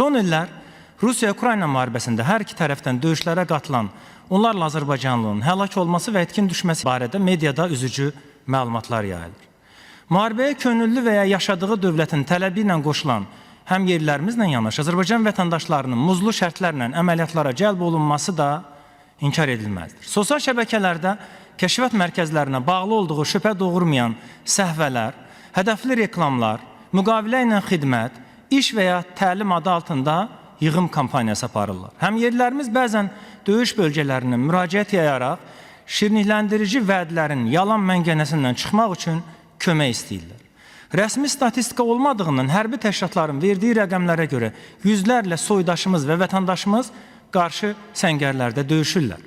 Son illər Rusiya-Ukrayna müharibəsində hər iki tərəfdən döyüşlərə qatılan onlarla Azərbaycanlının həlak olması və itkin düşməsi barədə mediada üzücü məlumatlar yayılır. Müharibəyə könüllü və ya yaşadığı dövlətin tələbi ilə qoşulan həm yerlilərimizlə yanaşı Azərbaycan vətəndaşlarının muzlu şərtlərlə əməliyyatlara cəlb olunması da inkar edilməzdir. Sosial şəbəkələrdə kəşfiyyat mərkəzlərinə bağlı olduğu şübhə doğurmayan səhvələr, hədəfli reklamlar, müqavilə ilə xidmət, iş və ya təlim adı altında yığım kampaniyası aparırlar. Həm yerlilərimiz bəzən döyüş bölgələrinə müraciət yayaraq şirinlikləndirici vədlərin yalan məngənəsindən çıxmaq üçün kömək istəyirlər. Rəsmi statistika olmadığından hərbi təşkilatların verdiyi rəqəmlərə görə yüzlərlə soydaşımız və vətəndaşımız qarşı səngərlərdə döyüşürlər.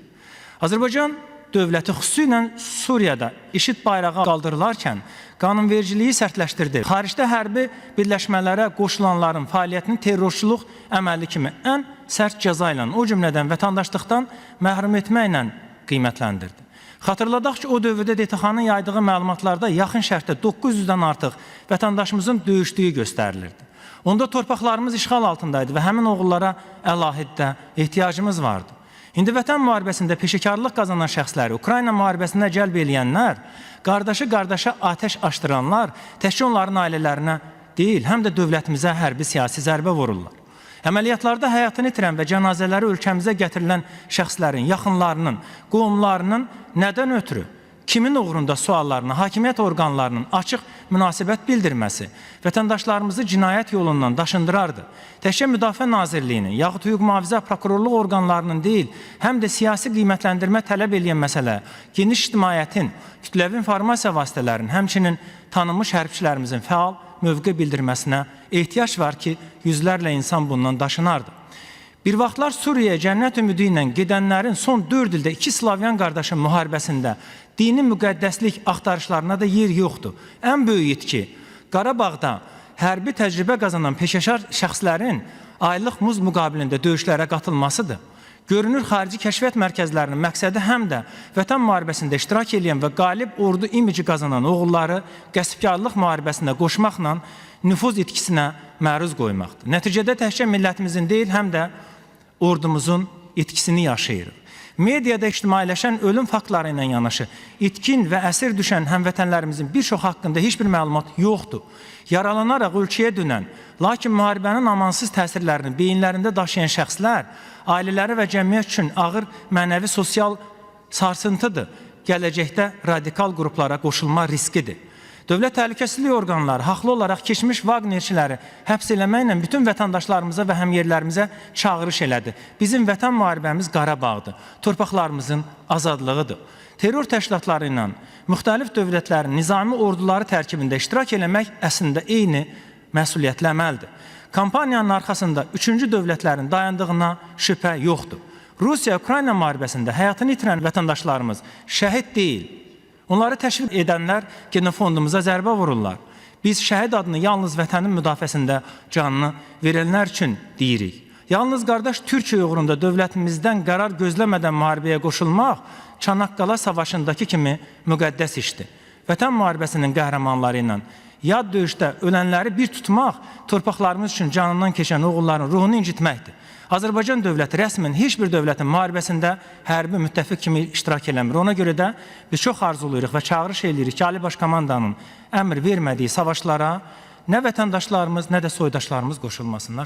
Azərbaycan dövləti xüsusilə Suriyada IŞİD bayrağı qaldırılarkən qanunvericiliyi sərtləşdirdi. Xaricdə hərbi birləşmələrə qoşulanların fəaliyyətini terrorçuluq əməli kimi ən sərt cəza ilə, o cümlədən vətəndaşlıqdan məhrum etməklə qiymətləndirdi. Xatırladaq ki, o dövrdə DTX-nın yaydığı məlumatlarda Yaxın Şərqdə 900-dən artıq vətəndaşımızın döyüşdüyü göstərilirdi. Onda torpaqlarımız işğal altındaydı və həmin oğullara əlahiddə ehtiyacımız vardı. İndi vətən müharibəsində peşəkarlıq qazanan şəxsləri Ukrayna müharibəsinə cəlb eləyənlər, qardaşı qardaşa atəş açdıranlar təkcə onların ailələrinə deyil, həm də dövlətimizə hərbi siyasi zərbə vururlar. Əməliyyatlarda həyatını itirən və cənazələri ölkəmizə gətirilən şəxslərin, yaxınlarının, qohumlarının nədən ötürü, kimin uğrunda suallarına hakimiyyət orqanlarının açıq münasibət bildirməsi vətəndaşlarımızı cinayət yolundan daşındırardı. Təkcə Müdafiə Nazirliyinin, yaxud hüquq mühafizə prokurorluq orqanlarının deyil, həm də siyasi qiymətləndirmə tələb eləyən məsələ geniş ictimaiyyətin, kütləvi informasiya vasitələrinin, həmçinin tanınmış hərbçilərimizin fəal mövqe bildirməsinə ehtiyac var ki, yüzlərlə insan bundan daşınardı. Bir vaxtlar Suriyaya cənnət ümidi ilə gedənlərin son 4 ildə iki Slavyan qardaşın müharibəsində dini müqəddəslik axtarışlarına da yer yoxdur. Ən böyük itki Qarabağda hərbi təcrübə qazanan peşəkar şəxslərin aylıq muz müqabilində döyüşlərə qatılmasıdır. Görünür, xarici kəşfiyyat mərkəzlərinin məqsədi həm də vətən müharibəsində iştirak edən və qalib ordu imici qazanan oğulları qəsbkarlıq müharibəsində qoşmaqla nüfuz itkisinə məruz qoymaqdır. Nəticədə təkcə millətimizin deyil, həm də ordumuzun itkisini yaşayırıq. Mediada ictimailəşən ölüm faktları ilə yanaşı itkin və əsir düşən həmvətənlərimizin bir çox haqqında heç bir məlumat yoxdur. Yaralanaraq ölkəyə dönən, lakin müharibənin amansız təsirlərini beyinlərində daşıyan şəxslər ailələri və cəmiyyət üçün ağır mənəvi sosial sarsıntıdır. Gələcəkdə radikal qruplara qoşulma riskidir. Dövlət təhlükəsizlik orqanları haqlı olaraq keçmiş Wagnerçiləri həbs eləməklə bütün vətəndaşlarımıza və həmyerlərimizə çağırış elədi. Bizim vətən müharibəmiz Qarabağdır. Torpaqlarımızın azadlığıdır. Terror təşkilatları ilə müxtəlif dövlətlərin nizami orduları tərkibində iştirak eləmək əslində eyni məsuliyyətli əməldir. Kampaniyanın arxasında üçüncü dövlətlərin dayandığına şübhə yoxdur. Rusiya-Ukrayna müharibəsində həyatını itirən vətəndaşlarımız şəhid deyil. Onları təşviq edənlər genofondumuza zərbə vururlar. Biz şəhid adını yalnız vətənin müdafiəsində canını verənlər üçün deyirik. Yalnız qardaş Türkiyə uğrunda dövlətimizdən qərar gözləmədən müharibəyə qoşulmaq Çanaqqala savaşındakı kimi müqəddəs işdir. Vətən müharibəsinin qəhrəmanları ilə yad döyüşdə ölənləri bir tutmaq torpaqlarımız üçün canından keçən oğulların ruhunu incitməkdir. Azərbaycan dövləti rəsmən heç bir dövlətin müharibəsində hərbi müttəfiq kimi iştirak eləmir. Ona görə də biz çox arzulayırıq və çağırış eləyirik ki, Ali Baş Komandanın əmr vermədiyi savaşlara nə vətəndaşlarımız, nə də soydaşlarımız qoşulmasınlar.